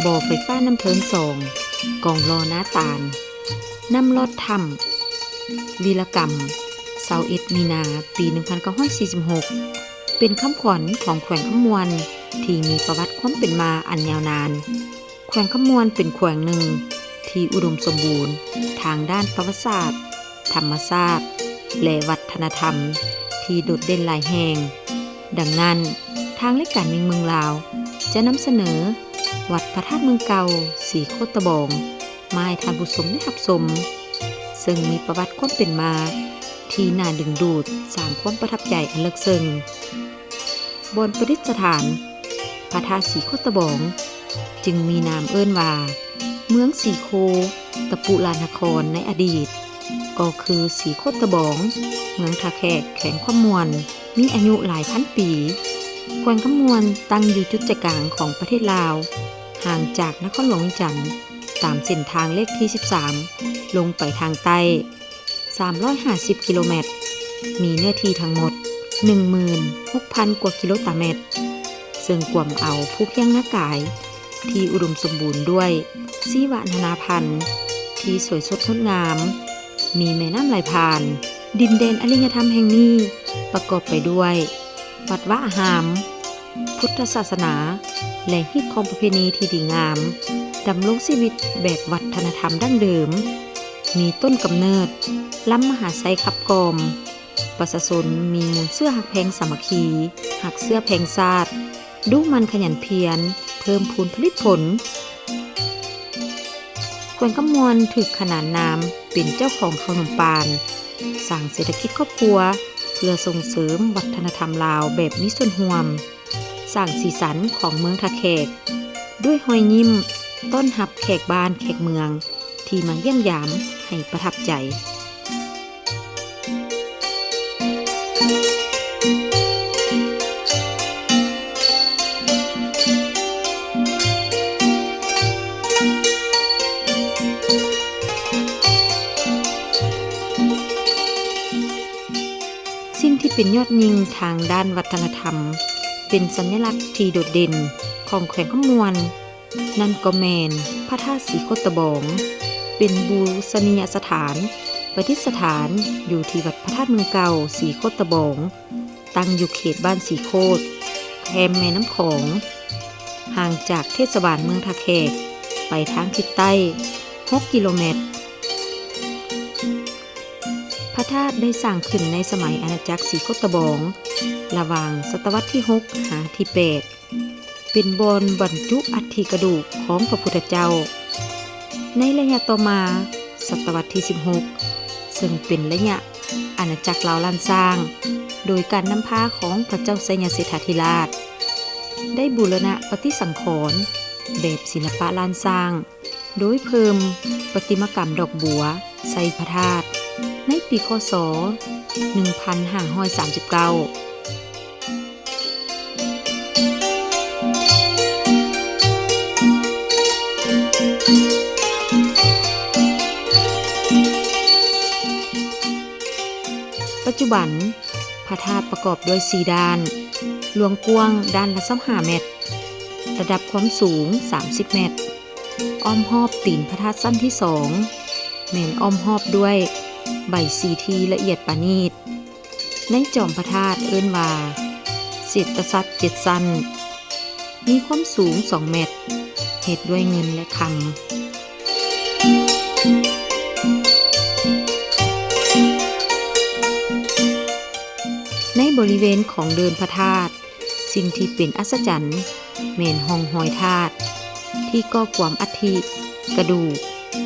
ບໍ່ໄຟຟ້ານ້ຳເທີນສອງ, ກອງລໍ້ນາຕານ, ນ້ຳລອດຖ້ຳ, ວິລະກຳ, ຊາວເອັດມີນາ ປີໜຶ່ງພັນເກົ້າຮ້ອຍສີ່ສິບຫົກ ເປັນຄຳຂວັນຂອງແຂວງຄຳມ່ວນທີ່ມີປະຫວັດຄວາມເປັນມາອັນຍາວນານ. ແຂວງຄຳມ່ວນເປັນແຂວງໜຶ່ງທີ່ອຸດົມສົມບູນທາງດ້ານປະຫວັດສາດ, ທຳມະຊາດ ແລະ ວັດທະນະທຳທີ່ໂດດເດັ່ນຫຼາຍແຫ່ງ. ດັ່ງນັ້ນ, ທາງລາຍການເມືອງລາວຈະນຳສະເໜີວັດພະທາດເມືອງເກົ່າ ສີໂຄດຕະບອງ ມາໃຫ້ທ່ານຜູ້ຊົມໄດ້ຮັບຊົມ, ເຊິ່ງມີປະຫວັດຄວາມເປັນມາທີ່ໜ້າດຶງດູດ, ສ້າງຄວາມປະທັບໃຈອັນເລິກເຊິ່ງ. ບ່ອນປະດິດສະຖານພະທາດສີໂຄດຕະບອງ ຈຶ່ງມີນາມເອີ້ນວ່າ ເມືອງສີໂຄຕະປຸລານະຄອນໃນອະດີດ, ກໍຄືສີໂຄດຕະບອງ ເມືອງທ່າແຂກ ແຂວງຄຳມ່ວນ ມີອາຍຸຫຼາຍພັນປີ. ແຂວງຄຳມ່ວນຕັ້ງຢູ່ຈຸດໃຈກາງຂອງປະເທດລາວ, ຫ່າງຈາກນະຄອນຫຼວງວຽງຈັນ ຕາມເສັ້ນທາງເລກທີສິບສາມ ລົງໄປທາງໃຕ້ ສາມຮ້ອຍຫ້າສິບກິໂລແມັດ, ມີເນື້ອທີ່ທັງໝົດ ໜຶ່ງໝື່ນຫົກພັນກວ່າກິໂລຕາແມັດ, ເຊິ່ງກວມເອົາພູພຽງນາກາຍທີ່ອຸດົມສົມບູນດ້ວຍຊີວະນານາພັນທີ່ສວຍສົດງົດງາມ, ມີແມ່ນ້ຳໄຫຼຜ່ານ. ດິນແດນອາລິຍະທຳແຫ່ງນີ້ປະກອບໄປດ້ວຍ ວັດວາອາຮາມ, ພຸດທະສາສະໜາ ແລະ ຮີດຄອງປະເພນີທີ່ດີງາມ, ດຳລົງຊີວິດແບບວັດທະນະທຳດັ້ງເດີມ, ມີຕົ້ນກຳເນີດລຳມະຫາໄຊຂັບກ່ອມ, ປະຊາຊົນມີມູນເຊື້ອຮັກແພງສາມັກຄີ, ຮັກເຊື້ອແພງຊາດ, ດຸໝັ່ນຂະຫຍັນພຽນ, ເພີ່ມພູນຜະລິດຜົນ. ແຂວງຄຳມ່ວນຖືກຂະໜານນາມເປັນເຈົ້າຂອງເຂົ້າໜົມປານ, ສ້າງເສດຖະກິດຄອບຄົວເພື່ອສົ່ງເສີມວັດທະນະທຳລາວແບບມີສ່ວນຮ່ວມ, ສ້າງສີສັນຂອງເມືອງທ່າແຂກດ້ວຍຮອຍຍິ້ມຕ້ອນຮັບແຂກບ້ານແຂກເມືອງທີ່ມາຢ້ຽມຢາມໃຫ້ປະທັບໃຈ. ສິ່ງທີ່ເປັນຍອດຍິ່ງທາງດ້ານວັດທະນະທຳ ເປັນສັນຍະລັກທີ່ໂດດເດັ່ນຂອງແຂວງຄຳມ່ວນ ນັ້ນກໍແມ່ນພະທາດສີໂຄດຕະບອງ, ເປັນບູຊະນີຍະສະຖານ ປະດິດສະຖານຢູ່ທີ່ວັດພະທາດເມືອງເກົ່າສີໂຄດຕະບອງ, ຕັ້ງຢູ່ເຂດບ້ານສີໂຄດ ແຄມແມ່ນ້ຳຂອງ, ຫ່າງຈາກເທດສະບານເມືອງທ່າແຂກໄປທາງທິດໃຕ້ຫົກກິໂລແມັດ. ພະທາດໄດ້ສ້າງຂຶ້ນໃນສະໄໝອານາຈັກສີໂຄດຕະບອງ ລະຫວ່າງສະຕະວັດທີຫົກຫາທີແປດ, ເປັນບ່ອນບັນຈຸອັດຖິກະດູກຂອງພະພຸດທະເຈົ້າ. ໃນໄລຍະຕໍ່ມາ, ສະຕະວັດທີສິບຫົກ ເຊິ່ງເປັນໄລຍະອານາຈັກລາວລ້ານຊ້າງ ໂດຍການນຳພາຂອງພະເຈົ້າໄຊຍະເສດຖາທິລາດ ໄດ້ບູລະນະປະຕິສັງຂອນແບບສິລະປະລ້ານຊ້າງ ໂດຍເພີ່ມປະຕິມາກຳດອກບົວໃສ່ພະທາດ ໃນປີ ຄ.ສ. ໜຶ່ງພັນຫ້າຮ້ອຍສາມສິບເກົ້າ. ປັດຈຸບັນ, ພະທາດປະກອບດ້ວຍສີ່ດ້ານ, ລວງກວ້າງດ້ານລະຊາວຫ້າແມັດ, ລະດັບຄວາມສູງສາມສິບແມັດ. ອ້ອມຮອບຕີນພະທາດຊັ້ນທີສອງ ແມ່ນອ້ອມຮອບດ້ວຍໃບຊີທີ່ລະອຽດປານີດ. ໃນຈອມພະທາດເອີ້ນວ່າເສດຕະສັດເຈັດຊັ້ນ, ມີຄວາມສູງສອງແມັດ, ເຮັດດ້ວຍເງິນ ແລະ ຄຳ. ໃນບໍລິເວນຂອງເດີ່ນພະທາດ, ສິ່ງທີ່ເປັນອັດສະຈັນແມ່ນຮ່ອງຮອຍທາດທີ່ກໍ່ກວມອັດຖິ, ກະດູກ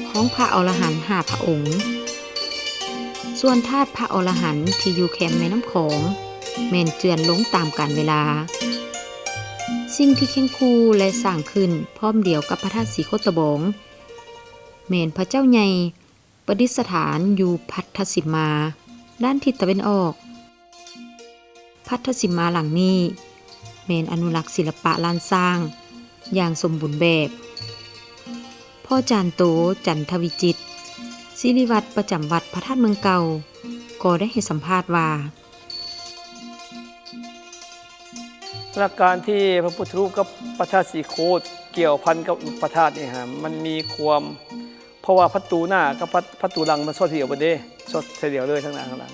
ຂອງພະອໍລະຫັນຫ້າພະອົງ. ສ່ວນທາດພະອໍລະຫັນທີ່ຢູ່ແຄມແມ່ນ້ຳຂອງ ແມ່ນເຈື່ອນລົງຕາມການເວລາ. ສິ່ງທີ່ຄຽງຄູ່ ແລະ ສ້າງຂຶ້ນພ້ອມດຽວກັບພະທາດສີໂຄດຕະບອງ ແມ່ນພະເຈົ້າໃຫຍ່ປະດິດສະຖານຢູ່ພັດທະສິມາ ດ້ານທິດຕາເວັນອອກ. ພັດທະສິມາຫຼັງນີ້ແມ່ນອະນຸລັກສິລະປະລ້ານຊ້າງຢ່າງສົມບູນແບບ. ພໍ່ຈານໂຕ ຈັນທະວິຈິດ ສິລິວັດ ປະຈຳວັດພະທາດເມືອງເກົ່າ ກໍໄດ້ໃຫ້ສຳພາດວ່າ ຫຼັກການທີ່ພະພຸດທະຮູບກັບພະທາດສີໂຄດກ່ຽວພັນກັບພະທາດນີ້ຫັ້ນ ມັນມີຄວາມ ເພາະວ່າປະຕູໜ້າກັບປະ ປະຕູຫຼັງມັນສອດທີດຽວເບິດເດ້ ສອດທີດຽວເລີຍ ທັງໜ້າທັງຫຼັງ.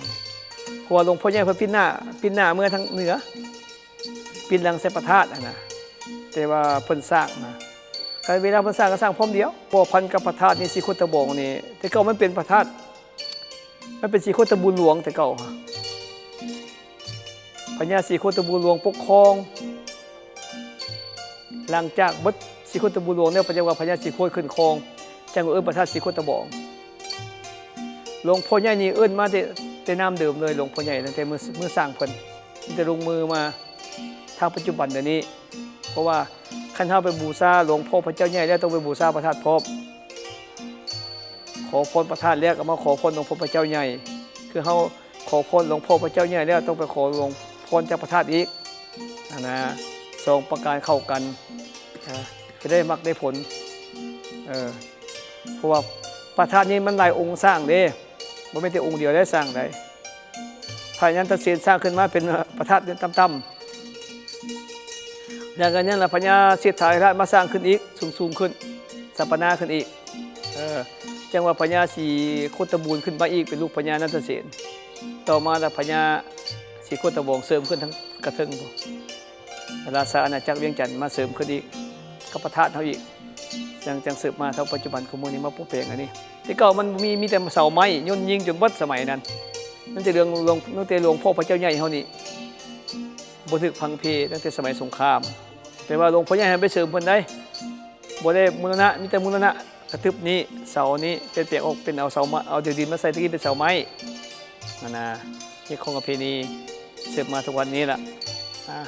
ເພາະວ່າຫຼວງພໍ່ໃຫຍ່ເພິ່ນປິ່ນໜ້າ ປິ່ນໜ້າເມືອທາງເໜືອ ປິ່ນຫຼັງໃສ່ພະທາດຫັ້ນນະ ແຕ່ວ່າເພິ່ນສ້າງນະ ກະເວລາເພິ່ນສ້າງກະສ້າງພ້ອມດຽວ. ພົວພັນກັບພະທາດນີ້ ສີໂຄດຕະບອງນີ້ ແຕ່ເກົ່າມັນເປັນພະທາດ ມັນເປັນສີໂຄດຕະບູນຫຼວງແຕ່ເກົ່າ ພະຍາສີໂຄດຕະບູນຫຼວງປົກຄອງ. ຫຼັງຈາກເບິດສີໂຄດຕະບູນຫຼວງແລ້ວ ປະເຈົ້າວ່າພະຍາສີໂຄດຂຶ້ນຄອງ ຈັ່ງເອີ້ນພະທາດສີໂຄດຕະບອງ. ຫຼວງພໍ່ໃຫຍ່ນີ້ເອີ້ນມາແຕ່ ແຕ່ນາມເດີມເລີຍ ຫຼວງພໍ່ໃຫຍ່ ຕັ້ງແຕ່ມື້ ມື້ສ້າງເພິ່ນ ມີແຕ່ລົງມືມາ ຖ້າປັດຈຸບັນດຽວນີ້ ເພາະວ່າຄັນເຮົາໄປບູຊາຫຼວງພໍ່ພະເຈົ້າໃຫຍ່ແລ້ວ ຕ້ອງໄປບູຊາພະທາດພ້ອມ ຂໍພອນພະທາດແລ້ວກໍມາຂໍພອນຫຼວງພໍ່ພະເຈົ້າໃຫຍ່ ຄືເຮົາຂໍພອນຫຼວງພໍ່ພະເຈົ້າໃຫຍ່ແລ້ວ ຕ້ອງໄປຂໍຫຼວງ ພອນຈາກພະທາດອີກຫັ້ນນະ ສອງປະການເຂົ້າກັນ ອາ ຈະໄດ້ມັກໄດ້ຜົນ ເອີ ເພາະວ່າພະທາດນີ້ມັນຫຼາຍອົງສ້າງເດ້ ບໍ່ແມ່ນແຕ່ອົງດຽວໄດ້ສ້າງໄດ້. ພະຍານານທະເສນສ້າງຂຶ້ນມາເປັນພະທາດຕ່ຳໆ ແລ້ວກໍຍັງລະພະຍາເສດຖາທິລາດມາສ້າງຂຶ້ນອີກ ສູງໆຂຶ້ນ ສະປະນາຂຶ້ນອີກ ເອີ ຈັ່ງວ່າພະຍາສີໂຄດຕະບູນຂຶ້ນມາອີກ ເປັນລູກພະຍານານທະເສນ. ຕໍ່ມາລະພະຍາສີໂຄດຕະບອງເສີມຂຶ້ນທາງກະເທິງພຸ້ນ ລາຊາອານາຈັກວຽງຈັນມາເສີມຂຶ້ນອີກ ກັບພະທາດເຮົາອີກ ຈັ່ງ ຈັ່ງເສີບມາເທົ່າປັດຈຸບັນ ຄູ່ມື້ນີ້ມາປົກແປງອັນນີ້. ແຕ່ເກົ່າມັນບໍ່ມີ ມີແຕ່ເສົາໄມ້ ໂຍນຍິງຈົນເບິດສະໄໝນັ້ນ ຕັ້ງແຕ່ເລື່ອງ ຫຼວງ ຕັ້ງແຕ່ຫຼວງພໍ່ພະເຈົ້າໃຫຍ່ເຮົານີ້ ບໍ່ຖືກພັງເພ ຕັ້ງແຕ່ສະໄໝສົງຄາມ ແຕ່ວ່າຫຼວງພໍ່ໃຫຍ່ຫັ້ນໄປເສີມເພິ່ນໄດ໋ ບໍ່ໄດ້ບູລະນະ ມີແຕ່ບູລະນະກະຕຶບນີ້ ເສົານີ້ ເປັນແປງອອກເປັນເອົາເສົາມາ ເອົາດິນມາໃສ່ ແຕ່ກີ້ເປັນເສົາໄມ້ຫັ້ນນະ ເຮັດຂອງປະເພນີ ເສີບມາທຸກວັນນີ້ລະ ອາ.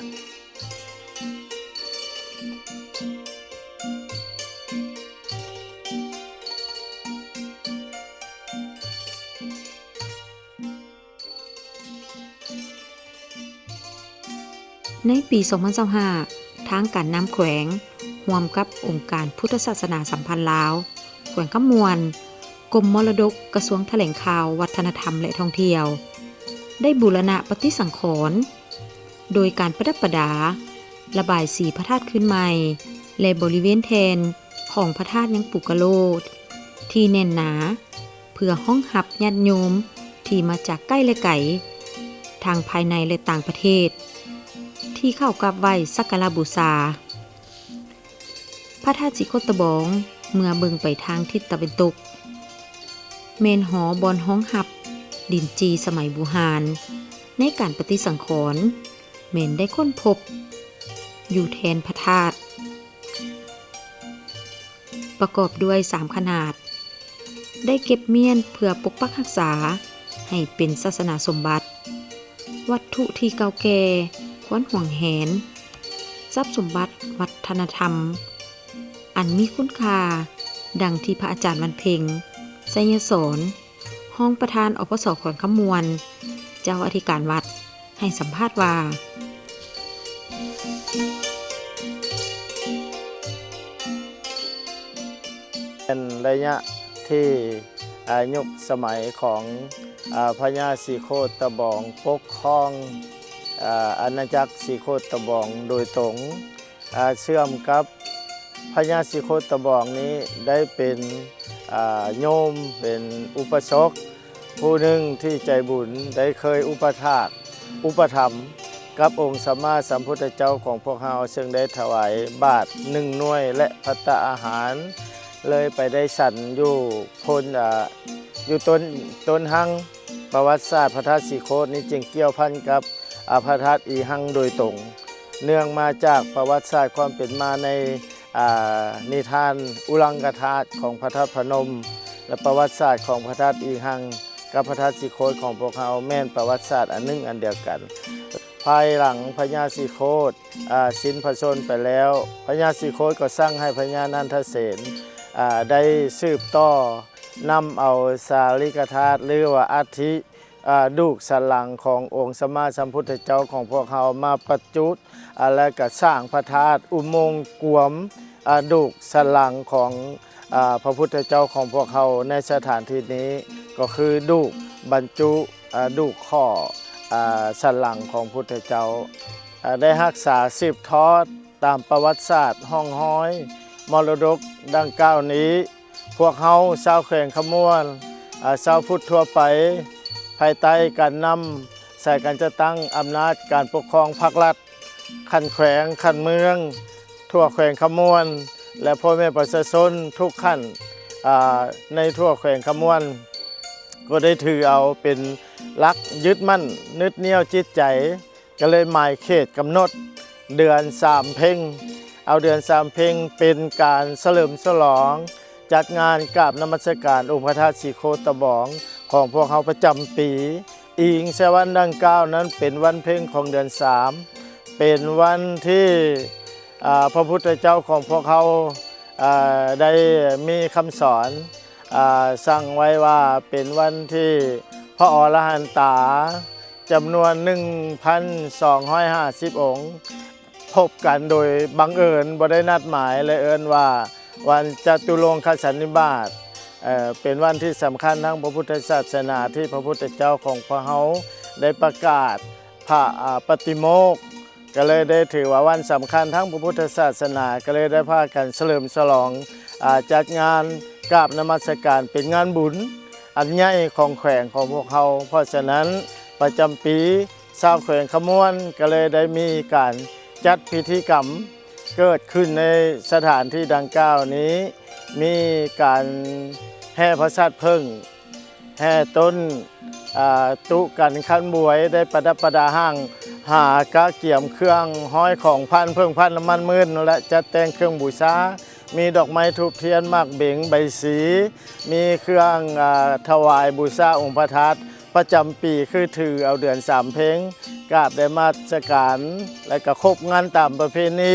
ໃນປີສອງພັນຊາວຫ້າ ທາງການນຳແຂວງ ຮ່ວມກັບອົງການພຸດທະສາສະໜາສຳພັນລາວ ແຂວງຄຳມ່ວນ, ກົມມໍລະດົກ, ກະຊວງຖະແຫຼງຂ່າວ, ວັດທະນະທຳ ແລະ ທ່ອງທ່ຽວ ໄດ້ບູລະນະປະຕິສັງຂອນ ໂດຍການປະດັບປະດາ, ລະບາຍສີພະທາດຄືນໃໝ່ ແລະ ບໍລິເວນແທ່ນຂອງພະທາດຍັງປຸກກະໂລດ ທີ່ແໜ້ນໜາ ເພື່ອຮອງຮັບຍາດໂຍມທີ່ມາຈາກໃກ້ ແລະ ໄກ, ທັງພາຍໃນ ແລະ ຕ່າງປະເທດ ທີ່ເຂົ້າກາບໄຫວ້ສັກກາລະບູຊາ. ພະທາດສີໂຄດຕະບອງ ເມື່ອເບິ່ງໄປທາງທິດຕາເວັນຕົກ ແມ່ນຫໍບ່ອນຮອງຮັບດິນຈີ່ສະໄໝບູຮານ ໃນການປະຕິສັງຂອນ ແມ່ນໄດ້ຄົ້ນພົບຢູ່ແທ່ນພະທາດ ປະກອບດ້ວຍສາມຂະໜາດ ໄດ້ເກັບມ້ຽນເພື່ອປົກປັກຮັກສາໃຫ້ເປັນສາສະໜາສົມບັດ, ວັດຖຸທີ່ເກົ່າແກ່ຄວນຫວງແຫນ, ຊັບສົມບັດວັດທະນະທຳອັນມີຄຸນຄ່າ ດັ່ງທີ່ພະອາຈານ ວັນເພັງ ໄຊຍະສອນ ຮອງປະທານ ອພສ ແຂວງຄຳມ່ວນ ເຈົ້າອະທິການວັດ ໃຫ້ສຳພາດວ່າ ເປັນໄລຍະທີ່ ອາ ຍຸກສະໄໝຂອງ ອາ ພະຍາສີໂຄດຕະບອງປົກຄອງ ອາ ອານາຈັກສີໂຄດຕະບອງໂດຍຕົງ ອາ ເຊື່ອມກັບພະຍາສີໂຄດຕະບອງນີ້ໄດ້ເປັນ ອາ ໂຍມ ເປັນອຸປະສົກຜູ້ໜຶ່ງທີ່ໃຈບຸນ ໄດ້ເຄີຍອຸປະຖາກ ອຸປະຖຳກັບອົງສຳມາສຳພຸດທະເຈົ້າຂອງພວກເຮົາ ເຊິ່ງໄດ້ຖວາຍບາດໜຶ່ງໜ່ວຍ ແລະ ພັດຕາອາຫານ ເລີຍໄປໄດ້ສັນຢູ່ໂພນ ອາ ຢູ່ຕົ້ນ ຕົ້ນຮັ່ງ. ປະຫວັດສາດພະທາດສີໂຄດນີ້ຈຶ່ງກ່ຽວພັນກັບ ອາ ພະທາດອີຮັ່ງໂດຍຕົງ ເນື່ອງມາຈາກປະຫວັດສາດຄວາມເປັນມາໃນ ອາ ນິທານອຸລັງກະທາດຂອງພະທາດພະນົມ ແລະ ປະຫວັດສາດຂອງພະທາດອີຮັ່ງກັບພະທາດສີໂຄດຂອງພວກເຮົາ ແມ່ນປະຫວັດສາດອັນໜຶ່ງອັນດຽວກັນ. ພາຍຫຼັງພະຍາສີໂຄດ ອາ ສິ້ນພະຊົນໄປແລ້ວ, ພະຍາສີໂຄດກໍສັ່ງໃຫ້ພະຍານັນທະເສນ ອາ ໄດ້ສືບຕໍ່ນຳເອົາສາລີກະທາດ ຫຼືວ່າອັດຖິ ອາ ດູກສັນຫຼັງຂອງອົງສຳມາສຳພຸດທະເຈົ້າຂອງພວກເຮົາມາປະຈຸດ ອາ ແລະກະສ້າງພະທາດອຸໂມງກວມ ອາ ດູກສັນຫຼັງຂອງ ອາ ພະພຸດທະເຈົ້າຂອງພວກເຮົາໃນສະຖານທີ່ນີ້ ກໍຄືດູກບັນຈຸ ອາ ດູກຂໍ້ ອາ ສັນຫຼັງຂອງພຸດທະເຈົ້າ. ໄດ້ຮັກສາສືບທອດຕາມປະຫວັດສາດຮ່ອງຮອຍມໍລະດົກດັ່ງກ່າວນີ້. ພວກເຮົາຊາວແຂວງຄຳມ່ວນ, ອາ, ຊາວພຸດທົ່ວໄປ, ພາຍໃຕ້ການນຳສາຍການຈັດຕັ້ງອຳນາດການປົກຄອງພາກລັດ ຂັ້ນແຂວງ, ຂັ້ນເມືອງ, ທົ່ວແຂວງຄຳມ່ວນ ແລະ ພໍ່ແມ່ປະຊາຊົນທຸກຂັ້ນ, ອາ, ໃນທົ່ວແຂວງຄຳມ່ວນ ກໍໄດ້ຖືເອົາເປັນຫຼັກຍຶດໝັ້ນໜຶດໜຽວຈິດໃຈ, ກໍເລີຍໝາຍເຂດກຳນົດເດືອນສາມເພັງ, ເອົາເດືອນສາມເພັງເປັນການສະເຫຼີມສະຫຼອງຈັດງານກາບນະມັດສະການອົງພະທາດສີໂຄດຕະບອງຂອງພວກເຮົາປະຈຳປີ. ອີງໃສ່ວັນດັ່ງກ່າວນັ້ນເປັນວັນເພັງຂອງເດືອນສາມ, ເປັນວັນທີ່ ອາ ພະພຸດທະເຈົ້າຂອງພວກເຮົາ ອາ ໄດ້ມີຄຳສອນ ອາ ສັ່ງໄວ້ວ່າເປັນວັນທີ່ພະອໍລະຫັນຕາຈຳນວນໜຶ່ງພັນສອງຮ້ອຍຫ້າສິບອົງ ພົບກັນໂດຍບັງເອີນບໍ່ໄດ້ນັດໝາຍ ແລະ ເອີ້ນວ່າວັນຈະຕຸລົງຄະສັນນິບາດ, ເປັນວັນທີ່ສຳຄັນທາງພະພຸດທະສາສະໜາ ທີ່ພະພຸດທະເຈົ້າຂອງພວກເຮົາໄດ້ປະກາດພະ ອາ ປະຕິໂມກ, ກໍເລີຍໄດ້ຖືວ່າວັນສຳຄັນທາງພະພຸດທະສາສະໜາ, ກໍເລີຍໄດ້ພາກັນສະເຫຼີມສະຫຼອງ ອາ ຈັດງານກາບນະມັດສະການເປັນງານບຸນອັນໃຫຍ່ຂອງແຂວງຂອງພວກເຮົາ. ເພາະສະນັ້ນ ປະຈຳປີ ຊາວແຂວງຄຳມ່ວນກໍເລີຍໄດ້ມີການຈັດພິທີກຳເກີດຂຶ້ນໃນສະຖານທີ່ດັ່ງກ່າວນີ້, ມີການແຫ່ພະສາດເຜິ້ງ, ແຫ່ຕົ້ນ, ອາ, ຕຸກັນຂັນບວຍ, ໄດ້ປະດັບປະດາຫ້າງຫາ, ກະກຽມເຄື່ອງຮ້ອຍຂອງຂວັນ, ເຜິ້ງຂວັນ, ນ້ຳມັນມື່ນ ແລະ ຈັດແຕ່ງເຄື່ອງບູຊາ, ມີດອກໄມ້ທູບທຽນໝາກເບັງໃບສີ, ມີເຄື່ອງ, ອາ, ຖວາຍບູຊາອົງພະທາດ ປະຈຳປີ ຄືຖືເອົາເດືອນສາມເພັງ ກາບໄດ້ມາດສະການ ແລະ ກະຄົບງານຕາມປະເພນີ.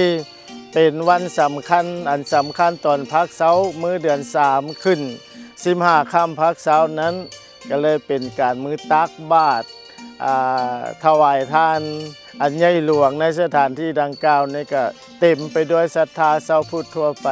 ເປັນວັນສຳຄັນ ອັນສຳຄັນຕອນພາກເຊົ້າ ມື້ເດືອນສາມຂຶ້ນສິບຫ້າຄ່ຳພາກເຊົ້ານັ້ນ ກະເລີຍເປັນການມື້ຕັກບາດ, ອາ, ຖວາຍທານອັນໃຫຍ່ຫຼວງໃນສະຖານທີ່ດັ່ງກ່າວນີ້ ກະເຕັມໄປດ້ວຍສັດທາຊາວພຸດທົ່ວໄປ.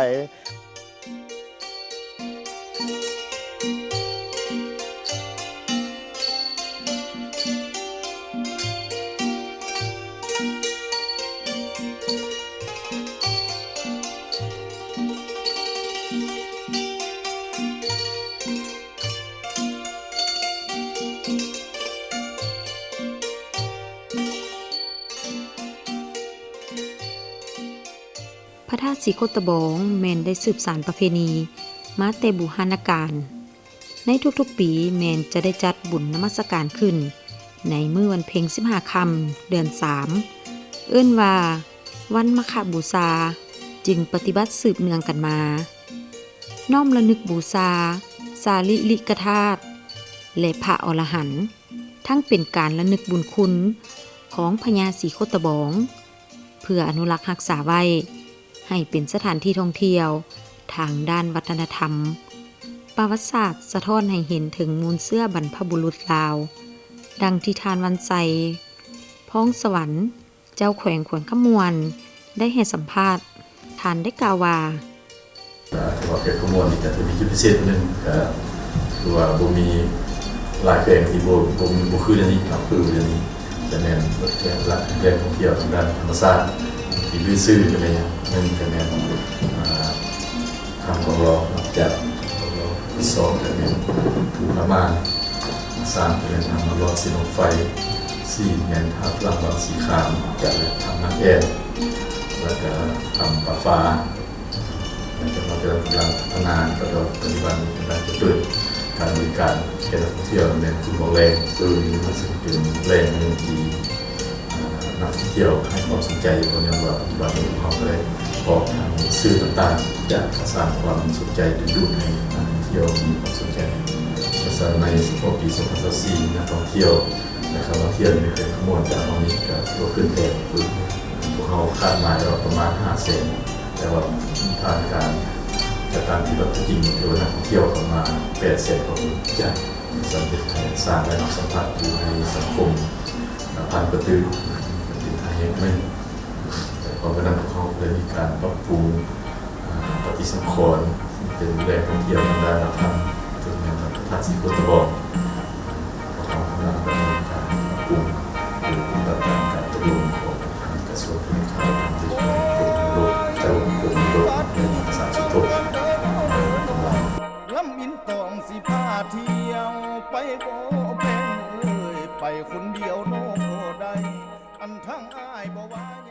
ພະທາດສີໂຄດຕະບອງແມ່ນໄດ້ສືບສານປະເພນີມາແຕ່ບູຮານະການ. ໃນທຸກໆປີແມ່ນຈະໄດ້ຈັດບຸນນະມັດສະການຂຶ້ນໃນມື້ວັນເພັງສິບຫ້າຄ່ຳເດືອນສາມ ເອີ້ນວ່າວັນມະຄະບູຊາ ຈຶ່ງປະຕິບັດສືບເນື່ອງກັນມາ. ນ້ອມລະນຶກບູຊາສາລິລິກະທາດ ແລະ ພະອໍລະຫັນ, ທັງເປັນການລະນຶກບຸນຄຸນຂອງພະຍາສີໂຄດຕະບອງ ເພື່ອອະນຸລັກຮັກສາໄວ້ໃຫ້ເປັນສະຖານທີ່ທ່ອງທ່ຽວທາງດ້ານວັດທະນະທຳ. ປະຫວັດສາດສະທ້ອນໃຫ້ເຫັນເຖິງມູນເຊື້ອບັນພະບຸລຸດລາວ, ດັ່ງທີ່ທ່ານ ວັນໄຊ ພອງສະຫວັນ ເຈົ້າແຂວງແຂວງຄຳມ່ວນ ໄດ້ໃຫ້ສຳພາດ, ທ່ານໄດ້ກ່າວວ່າ ເອີ ຖືວ່າແຂວງຄຳມ່ວນນີ້ກະຖືມີຈຸດພິເສດໜຶ່ງ ກະຄືວ່າບໍ່ມີຫຼາຍແຂວງທີ່ບໍ່ ບໍ່ ບໍ່ຄືດຽວນີ້ເນາະ ຄືດຽວນີ້ຈະແມ່ນແຂວງຫຼັກ ແຫຼ່ງທ່ອງທ່ຽວທາງດ້ານທຳມະຊາດ ທີ່ລືຊື່ກະແມ່ນຫຍັງ ໜຶ່ງກະແມ່ນ ອາ ຖ້ຳຂອງຫຼໍ່ເນາະ ຈາກ ທີສອງກະແມ່ນພູຜາມ່ານ ສາມກະແມ່ນຖ້ຳນາງລອດສີລົມໄຟ ສີ່ແມ່ນຖ້ຳລຳວັງສີຂາມ ຈະແມ່ນຖ້ຳນາງແອນ ແລ້ວກະຖ້ຳປາຟ້າ ແລ້ວກະມາເປັນກຳລັງພັດທະນາ ແລ້ວກະປັດຈຸບັນກຳລັງຈະເປີດການບໍລິການແກ່ນັກທ່ອງທ່ຽວ ແມ່ນພູໝອກແລງ ເອີ ມັນເປັນແຫຼ່ງໜຶ່ງທີ່ ອາ ນັກທ່ອງທ່ຽວໃຫ້ຄວາມສົນໃຈ ເພາະຫຍັງວ່າປັດຈຸບັນນີ້ພວກເຮົາກະໄດ້ອອກທາງສື່ຕ່າງໆ ຈະສ້າງຄວາມສົນໃຈດຶງດູດໃຫ້ນັກທ່ອງທ່ຽວມີຄວາມສົນໃຈ. ສະນັ້ນໃນສະເພາະປີສອງພັນຊາວສີ່ ນັກທ່ອງທ່ຽວ ແລະ ນັກທ່ອງທ່ຽວໃນແຂວງຄຳມ່ວນຈາກເຮົານີ້ກະຖືວ່າຂຶ້ນແທ່ນ ພວກເຮົາຄາດໝາຍວ່າປະມານຫ້າແສນ ແຕ່ວ່າຜ່ານການຈັດຕັ້ງປະຕິບັດຕົວຈິງ ຖືວ່ານັກທ່ອງທ່ຽວເຂົ້າມາແປດແສນກວ່າຄົນ. ຈາກສຳເລັດໃຫ້ສ້າງລາຍຮັບສຳພັດຢູ່ໃນສັງຄົມ ອາ ພັນກວ່າຕື້ ເປັນທ່າແຮງໜຶ່ງ. ແລະ ພ້ອມກັນນັ້ນ ພວກເຮົາໄດ້ມີການປັບປຸງ ອາ ປະຕິສັງຂອນ ເປັນແຫຼ່ງທ່ອງທ່ຽວທາງດ້ານວັດທະນະທຳ ເຊິ່ງແມ່ນວັດພະທາດສີໂຄດຕະບອງ. ພວກເຮົາກຳລັງດຳເນີນການປັບປຸງ ຫຼື ປະຕິບັດຕາມການຕົກລົງຂອງທາງກະ ນຕ້ອງຊິພາທ່ຽວໄປບໍ່ແພງເອີຍ ໄປຄົນດຽວນ້ອງກໍໄດ້ ອັນທັງອ້າຍບໍ່ວ່າຫຍັງ.